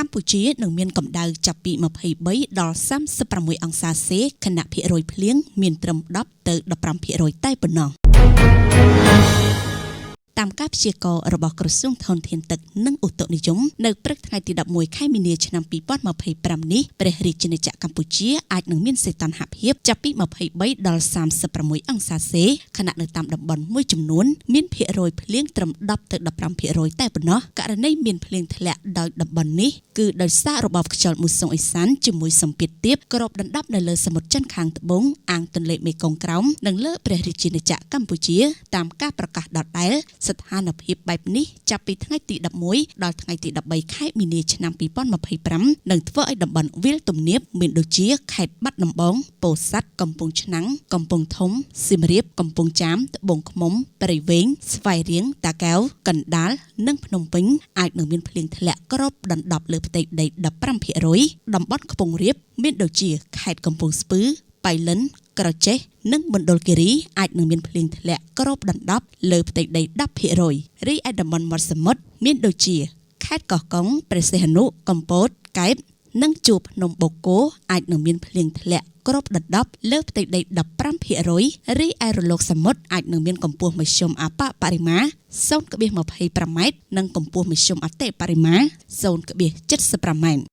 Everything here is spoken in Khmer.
កម្ពុជានឹងមានកម្ដៅចាប់ពី23ដល់36អង្សាសេខណៈភាគរយភ្លៀងមានត្រឹម10ទៅ15%តែប៉ុណ្ណោះតាមការព្យាករណ៍របស់ក្រសួងធនធានទឹកនិងឧតុនិយមនៅព្រឹកថ្ងៃទី11ខែមីនាឆ្នាំ2025នេះព្រះរាជាណាចក្រកម្ពុជាអាចនឹងមានសីតុណ្ហភាពចាប់ពី23ដល់36អង្សាសេខណៈនៅតាមតំបន់មួយចំនួនមានភាគរយភ្លៀងត្រឹម10ទៅ15%តែប៉ុណ្ណោះករណីមានភ្លៀងធ្លាក់ដោយតំបន់នេះគឺដោយសាររបបខ្យល់មូសុងអេសានជាមួយសម្ពាធទាបគ្របដណ្ដប់នៅលើសមុទ្រចិនខាងត្បូងអាងទន្លេមេគង្គក្រោមនិងលើព្រះរាជាណាចក្រកម្ពុជាតាមការប្រកាសដដែលស្ថានភាពបែបនេះចាប់ពីថ្ងៃទី11ដល់ថ្ងៃទី13ខែមីនាឆ្នាំ2025នឹងធ្វើឲ្យតំបន់វាលទំនាបមានដូចជាខេត្តបាត់ដំបងពោធិ៍សាត់កំពង់ឆ្នាំងកំពង់ធំសៀមរាបកំពង់ចាមត្បូងឃ្មុំព្រៃវែងស្វាយរៀងតាកែវកណ្ដាលនិងភ្នំពេញអាចនឹងមានភ្លៀងធ្លាក់គ្របដណ្ដប់លើផ្ទៃដី15%តំបន់ខ្ពង់រាបមានដូចជាខេត្តកំពង់ស្ពឺបៃលិនក្រចេះនិងមណ្ឌលគិរីអាចនឹងមានភ្លៀងធ្លាក់គ្របដណ្ដប់លើផ្ទៃដី10%រីឯតំបន់មាត់សមុទ្រមានដូចជាខេត្តកោះកុងព្រះសីហនុកំពតកែបនិងជួរភ្នំបូកគោអាចនឹងមានភ្លៀងធ្លាក់គ្របដណ្ដប់លើផ្ទៃដី15%រីឯរលកសមុទ្រអាចនឹងមានកម្ពស់មធ្យមអបបរិមា0.25ម៉ែត្រនិងកម្ពស់មធ្យមអតិបរិមា0.75ម៉ែត្រ។